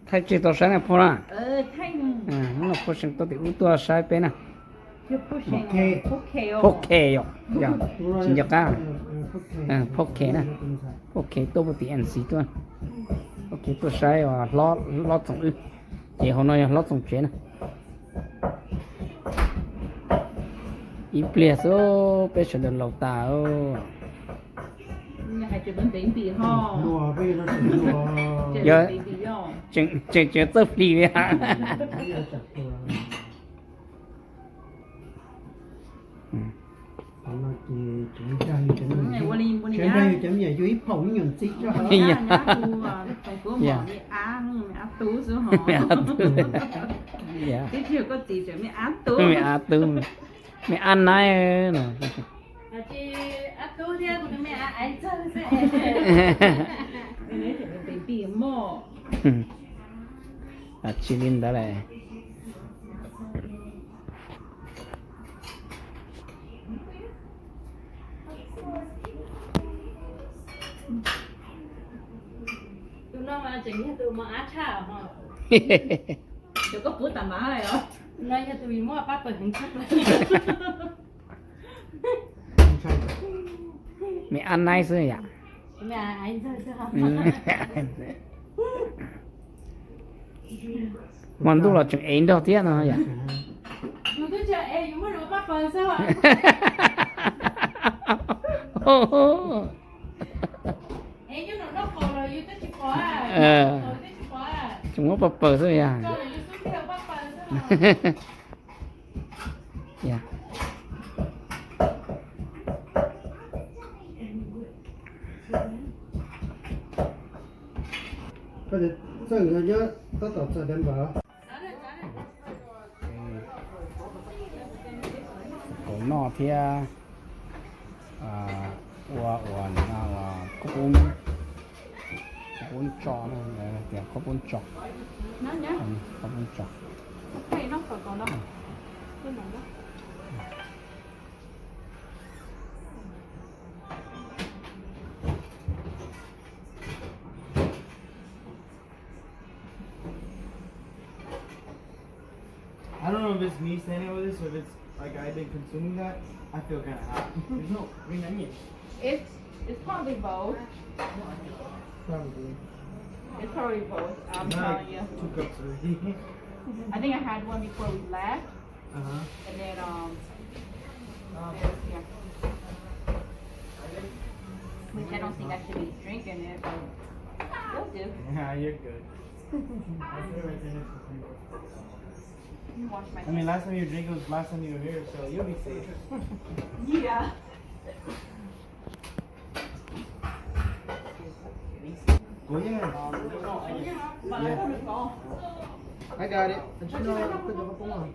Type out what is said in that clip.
Thaij tseg tau saib na phauj na. Hnub no phauj See tuaj tim ub tuaj saib peb na. Phauj Khe yom, tsis nco qab. Phauj Khe na, phauj Khe tuaj puag tim N C tuaj. Phauj Khe tuaj saib hlob Txoov wb, ces hauv no yog hlob Txoov tsev na. Ib pliag xwb peb sawv daws laus tas. Tseem tseem txawj plis li. Cov me nyuam yug ib phaum me nyuam ntxim. Me ab tub, me ab naib no. Tsis li ntawd lawm. Tus no mas tseem yog tus mos ab tshaj os. Tus koj pub tas mas os. No yog tus muaj pab pawg heev tshaj. Me ab naib xwb yom. Hmo ntuj los tseem ev nrog thiab no yom. Tseem muab pab pawg xwb yom. Koj txawj nkaus nyob tab tom txawj dev npaum. Kaus noj thiab ua ua ua khaub poob, khaub poob tso, tias khaub poob tso, khaub poob tso. I don't know if it's me standing over this or if it's like I've been consuming that. I feel kind of hot. There's no green onion. It's it's probably both. Probably. It's probably both. I'm telling you. Two cups already. I think I had one before we left. Uh-huh. And then, um, yeah. Which I don't think I should be drinking it, but it'll do. Nah, you're good. I mean, last time you drink it was last time you were here, so you'll be safe. Yeah. Kuv yeej, yeah. I got it. I just know I put the whole thing on.